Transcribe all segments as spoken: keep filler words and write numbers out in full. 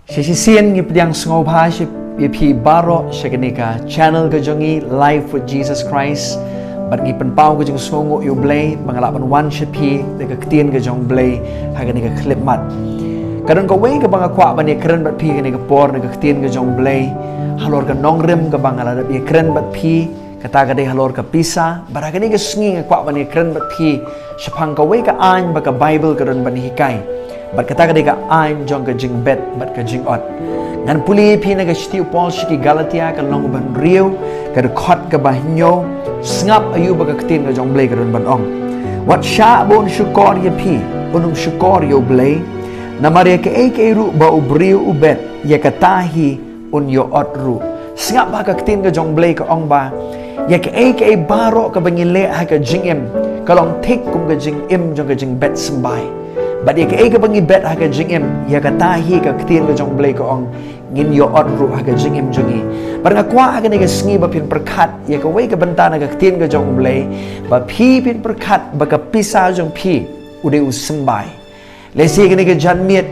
Shisien ngi pdiang sngewbha sha phi baroh sha kane ka channel ka jong ngi, Life with Jesus Christ. Bad ngi pynpaw ka jingsngewnguh ïa U Blei ba nga lah ban wan sha phi da ka ktien ka jong U Blei ha kane ka khyllipmat. Ka don kawei kaba nga kwah ban ïakren bad phi kane ka por na ka ktien ka jong U Blei halor ka nongrim kaba nga la dep ïakren bad phi. Kata ka dei halor ka pisa, bad ha kane ka sngi nga kwah ban ïakren bad phi shaphang kawei ka aiñ ba ka Baibl ka don ban hikai. Bad kata ka dei ka aiñ jong ka jingbet bad ka jingot. Ngan pule ïa phi na ka shithi u Paul sha ki Galatia ka lynnong ba hynriew, ka dkhot kaba hynñiew. Sngap aïu ba ka ktien ka jong U Blei ka don ban ong. Wat shah ba un shukor ïa phi, un ym shukor ïa U Blei. Namar ïa kaei kaei ruh ba u briew u bet, ïa kata hi un ïa ot ruh. Sngap ba ka ktien ka jong U Blei ka ong ba ïa kaei kaei baroh kaba ngi leh ha ka jingim ka long thik kum ka jingim jong ka jingbet symbai. Bad ïa kaei kaba ngi bet ha ka jingim, ïa kata hi ka ktien ka jong U Blei ka ong ngin ïa ot ruh ha ka jingim jong ngi. Bad nga kwah ha kane ka sngi ba phin pyrkhat ïa kawei ka bynta na ka ktien ka jong U Blei, ba phi phin pyrkhat ba ka pisa jong phi u dei u symbai. Lehse kane ka janmiet,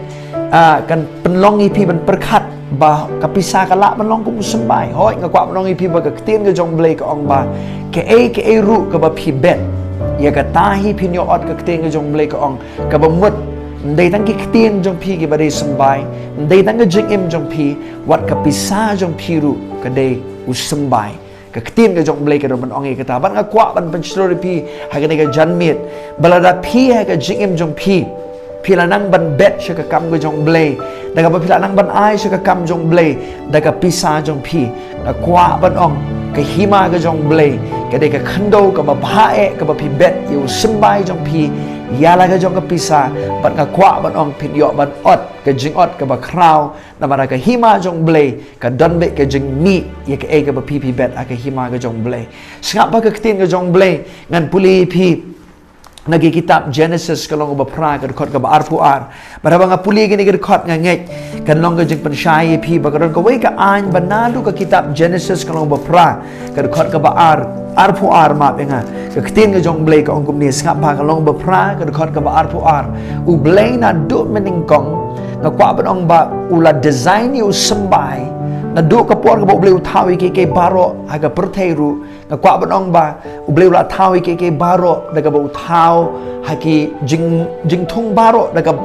ah, kan pynlong ïa phi ban pyrkhat ba ka pisa ka lah ban long kum u symbai. Hooid, nga kwah ban ong ïa phi ba ka ktien ka jong U Blei ka ong ba kaei kaei ruh kaba phi bet, ïa kata hi phin ïa ot, ka ktien ka jong U Blei ka ong. Kaba mut, ym dei tang ki ktien jong phi kiba dei symbai, ym dei tang ka jingim jong phi, wat ka pisa jong phi ruh ka dei u symbai. Ka ktien ka jong U Blei ka don ban ong ïa kata. Bad nga kwah ban pynshlur ïa phi ha kane ka janmiet ba lada phi ha ka jingim jong phi, phi la nang ban bet sha ka kam ka jong U Blei, da kaba phi la nang ban ai sha ka kam jong U Blei da ka pisa jong phi, nga kwah ban ong, ka hima ka jong U Blei ka dei ka khyndew kaba bha eh kaba phi bet ïa u symbai jong phi ïa la ka jong ka pisa. Bad nga kwah ban ong phin ïoh ban ot ka jingot kaba khraw. Namar ha ka hima jong U Blei ka don beit ka jingmih ïa kaei kaba phi phi bet ha ka hima ka jong U Blei. Sngap ba ka ktien ka jong U Blei, ngan pule ïa phi na ki kitab Genesis ka lynnong ba phra ka dkhot kaba arphew ar. Bad haba nga pule ïa kane ka dkhot nga ngeit kan long ka jingpynshai ïa phi ba ka don kawei ka aiñ ba naduh ka kitab Genesis ka lynnong ba phra ka dkhot kaba ar, arphew ar, map ïa nga. Ka ktien ka jong U Blei ka ong kumne, sngap ba ka lynnong ba phra ka dkhot kaba arphew ar. U Blei naduh mynnyngkong, nga kwah ban ong ba u la design ïa u symbai naduh ka por kaba U Blei u thaw ïa kiei kiei baroh ha ka pyrthei ruh. Nga kwah ban ong ba U Blei u la thaw ïa kiei kiei baroh da kaba u thaw ha ki jing, jingthung baroh da kaba,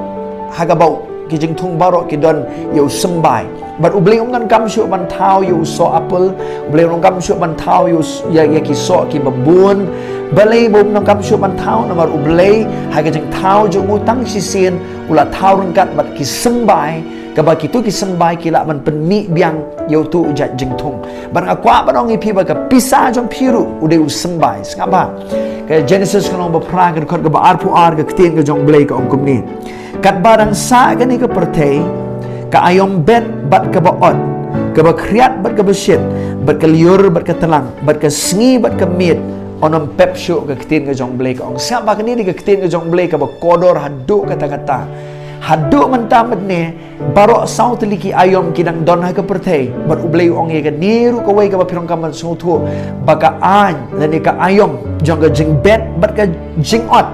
ha kaba ki jingthung baroh ki don ïa u symbai. Bad U Blei um donkam shuh ban thaw ïa u soh apple, U Blei um donkam shuh ban thaw ïa u s-, ïa, ïa ki soh kiba bun. Balei ba um donkam shuh ban thaw? Namar U Blei ha ka jingthaw jong u tang shisien u la thaw ryngkat bad ki symbai, kaba kito ki symbai ki lah ban pynmih biang ïa uto u jait jingthung. Bad nga kwah ban ong ïa phi ba ka pisa jong phi ruh u dei u symbai. Sngap ba ka Genesis ka lynnong ba phra ka dkhot kaba arphew ar, ka ktien ka jong U Blei ka ong kumne. Katba dang sah kane ka pyrthei, ka aïom bet bad kaba ot, kaba khriat bad kaba shit, bad ka lyiur bad ka tlang, bad ka sngi bad ka miet, un ym pep shuh, ka ktien ka jong U Blei ka ong. Sngap ba kane dei ka ktien ka jong U Blei kaba kordor haduh katta katta. Haduh mynta mynne baroh saw tylli ki aïom ki dang don ha ka pyrthei. Bad U Blei u ong ïa kane ruh kawei kaba phi donkam ban sngewthuh, ba ka aiñ lane ka aïom jong ka jingbet bad ka jingot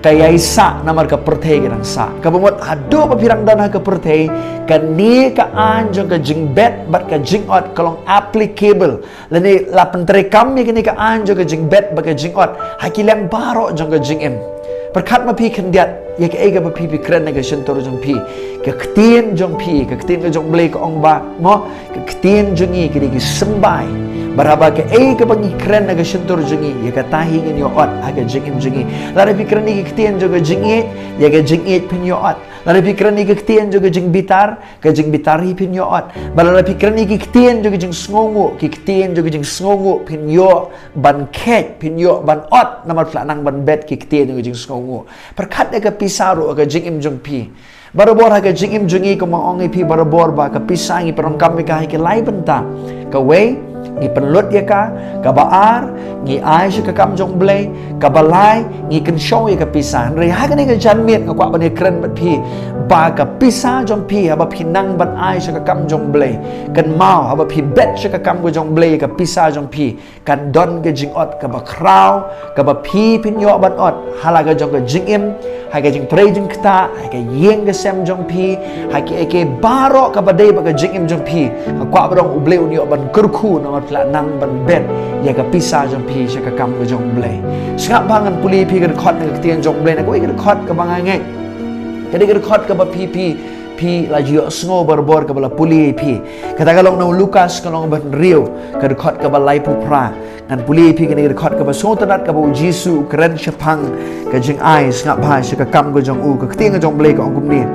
ka ïai sah namar ka pyrthei ka dang sah. Kaba mut haduh ba phi dang don ha ka pyrthei, kane ka aiñ jong ka jingbet bad ka jingot ka long applicable, lane la pyntreikam ïa kane ka aiñ jong ka jingbet bad ka jingot ha ki liang baroh jong ka jingim. Pyrkhat ma phi khyndiat ïa kaei kaba phi phi kren na ka shyntur jong phi. Ka ktien jong phi, ka ktien ka jong U Blei ka ong ba, mo, ka ktien jong ngi ka dei ki symbai. Bad haba kaei kaba ngi kren na ka shyntur jong ngi, ïa kata hi ngin ïa ot ha ka jingim jong ngi. Lada phi kren ïa ka ktien jong ka jingïeit, ïa ka jingïeit phin ïa ot. Lada phi kren ïa ka ktien jong ka jingbitar, ka jingbitar hi phin ïa ot. Bad lada phi kren ïa ki ktien jong ka jingsngewnguh, ki ktien jong ka jingsngewnguh phin ïoh ban kheit, phin ïoh ban ot, namar phi la nang ban bet ki ktien jong ka jingsngewnguh. Pyrkhat ïa ka pisa ruh ha ka jingim jong phi. Barabor ha ka jingim jong ngi, kumba nga ong ïa phi barabor ba ka pisa ngi pyndonkam ïa ka ha ki lai bynta. Kawei, Ngi pynlut ïa ka. Kaba ar, ngi ai sha ka kam jong U Blei. Kaba lai, ngi kynshew ïa ka pisa. Hynrei ha kane ka janmiet nga kwah ban ïakren bad phi ba ka pisa jong phi haba phi nang ban ai sha ka kam jong U Blei, kynmaw, haba phi bet sha ka kam ka jong U Blei ïa ka pisa jong phi, kan don ka jingot kaba khraw kaba phi phin ïoh ban ot ha la ka jong ka jingim, ha ka jingtrei jingktah, ha ka ïing ka sem jong phi, ha kiei kiei baroh kaba dei bad ka jingim jong phi. Nga kwah ban ong U Blei un ïoh ban kyrkhu namar phi la nang ban bet ïa ka pisa jong phi sha ka kam ka jong U Blei. Sngap bha, ngan pule ïa phi ka dkhot na ka ktien jong U Blei, na kawei ka dkhot kaba nga ngeit. Ka dei ka dkhot kaba phi, phi, phi la ju ïohsngew barabor kaba la pule ïa phi. Kata ka long na u Lukas ka lynnong ba hynriew, ka dkhot kaba laiphew phra. Ngan pule ïa phi kane ka dkhot kaba sngewtynnat kaba U Jisu u kren shaphang ka jingai. Sngap bha sha ka kam ka jong u, ka ktien ka jong U Blei ka ong kumne.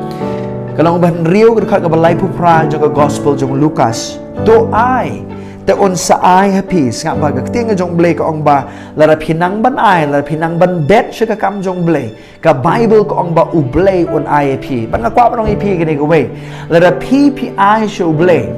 Ka lynnong ba hynriew, ka dkhot kaba laiphew phra jong ka gospel jong u Lukas. To ai, te un sa ai ha phi. Sngap bha, ka ktien ka jong U Blei ka ong ba lada phi nang ban ai, lada phi nang ban bet sha ka kam jong U Blei, ka Baibl ka ong ba U Blei un ai ïa phi. Bad nga kwah ban ong ïa phi kane kawei. Lada phi phi ai sha U Blei,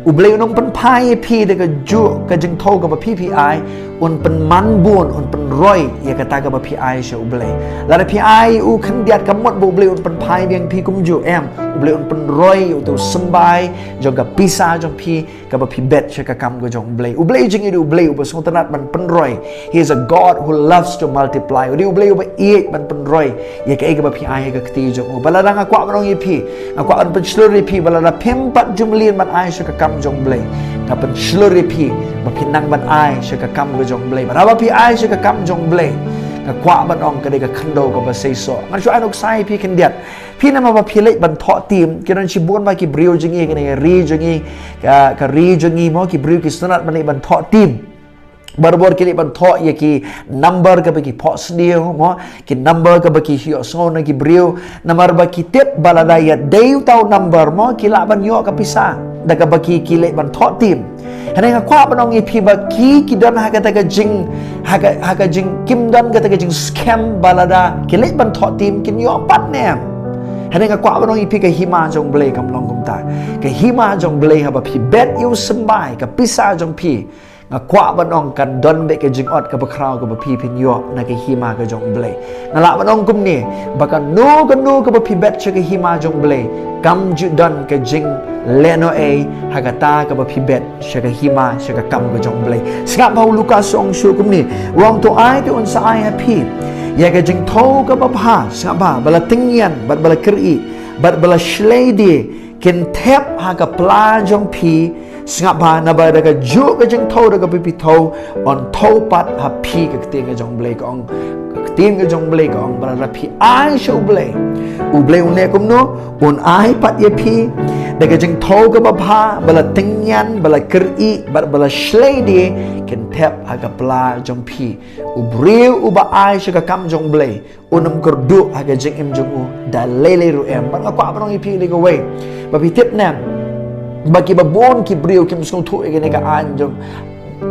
U Blei un ym pynphai ïa phi da kajuh ka jingthew kaba phi phi ai, un pynman bun, un pynroi ïa kata kaba phi ai sha U Blei. Lada phi ai u khyndiat, kam mut ba U Blei un pynphai biang ïa phi kumjuh, em. U Blei un pynroi ïa uto u symbai jong ka pisa jong phi kaba phi bet sha ka kam ka jong U Blei. U Blei jong ngi u dei U Blei uba sngewtynnat ban pynroi. He is a God who loves to multiply. U dei U Blei uba ïeit ban pynroi ïa kaei kaba phi ai ha ka kti jong u. Bad lada, nga kwah ban ong ïa phi, nga kwah ban pynshlur ïa phi ba lada phim pat ju mlien ban ai sha ka kam jong U Blei, nga pynshlur ïa phi ba phi nang ban ai sha ka kam ka jong U Blei. Bad haba phi ai sha ka kam jong U Blei, nga kwah ban ong ka dei ka khyndew kaba seisoh. Ngan shu ai nuksa ïa phi khyndiat. Phi, namar ba phi leit ban thoh team, ki don shibun ba ki briew jong ngi, kane ka ri jong ngi, ka, ka ri jong ngi mo, ki briew ki sngewtynnat ban leit ban thoh team. Barabor ki leit ban thoh ïa ki number kaba ki phohsniew mo, ki number kaba ki ïohsngew na ki briew. Namar ba ki tip ba lada ïa dei uta u number mo, ki lah ban ïoh ka pisa da kaba ki, ki leit ban thoh team. Hynrei nga kwah ban ong ïa phi ba ki, ki don ha kata ka jing, ha ka, ha ka jing, kim don kata ka jingskhem ba lada ki leit ban thoh team kin ïoh pat ne em. Hynrei nga kwah ban ong ïa phi, ka hima jong U Blei kam long kumta. Ka hima jong U Blei, haba phi bet ïa u symbai, ka pisa jong phi, nga kwah ban ong kan don beit ka jingot kaba khraw kaba phi phin ïoh na ka hima ka jong U Blei. Nga lah ban ong kumne, ba kano kano kaba phi bet sha ka hima jong U Blei, kam ju don ka jinglehnohei ha kata kaba phi bet sha ka hima, sha ka kam ka jong U Blei. Sngap bha, u Lukas u ong shuh kumne, u ong, to ai te un sa ai ha phi. Ïa ka jingthew kaba bha, sngap bha, ba la tyngian, bad ba la kyrieh, bad ba la shlei die, kin thep ha ka pla jong phi. Sngap bha, naba da kajuh ka jingthew da kaba phi thew, yn thew pat ha phi, ka ktien ka jong U Blei ka ong. Ka ktien ka jong U Blei ka ong ba lada phi ai sha U Blei, U Blei un leh kumno? Un ai pat ïa phi. Da ka jingthew kaba bha, ba la tyngian, ba la kyrieh, bad ba la shlei die, kin thep ha ka pla jong phi. U briew uba ai sha ka kam jong U Blei, un ym kyrduh ha ka jingim jong u da lei lei ruh em. Bad nga kwah ban ong ïa phi kawei, ba phi tip ne em ba kiba bun ki briew kim sngewthuh ïa kane ka aiñ jong,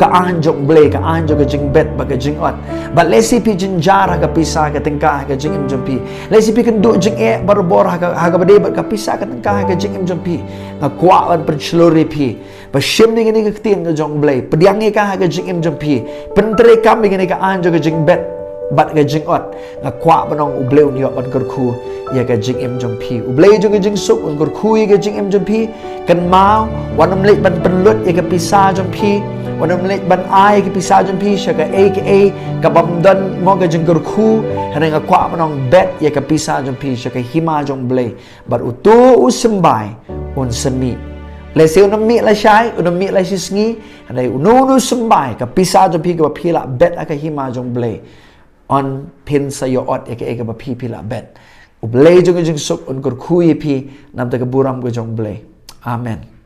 ka aiñ jong U Blei, ka aiñ jong ka jingbet bad ka jingot. Bad lehse phi jynjar ha ka pisa ka tyngka ha ka jingim jong phi. Lehse phi kynduh jingeh barabor ha ka, ha kaba dei bad ka pisa ka tyngka ha ka jingim jong phi. Nga kwah ban pynshlur ïa phi ba shim ïa kane ka ktien ka jong U Blei, pdiang ïa ka ha ka jingim jong phi, pyntreikam ïa kane ka aiñ jong ka jingbet bad ka jingot. Nga kwah ban ong U Blei un ïoh ban kyrkhu ïa ka jingim jong phi. U Blei jong ka jingsuk un kyrkhu ïa ka jingim jong phi. Kynmaw, wat nym leit ban pynlut ïa ka pisa jong phi, wat nym leit ban ai ïa ka pisa jong phi sha kaei kaei kabym don mo ka jingkyrkhu. Hynrei nga kwah ban ong, bet ïa ka pisa jong phi sha ka hima jong U Blei. Bad uto u symbai un sa mih. Lehse un ym mih lashai, un ym mih lashisngi, hynrei uno uno u symbai, ka pisa jong phi kaba phi la bet ha ka hima jong U Blei, yn phin sa ïoh ot ïa kaei kaba phi phi la bet. U Blei jong ka jingsuk un kyrkhu ïa phi na ka bynta ka burom ka jong U Blei. Amen.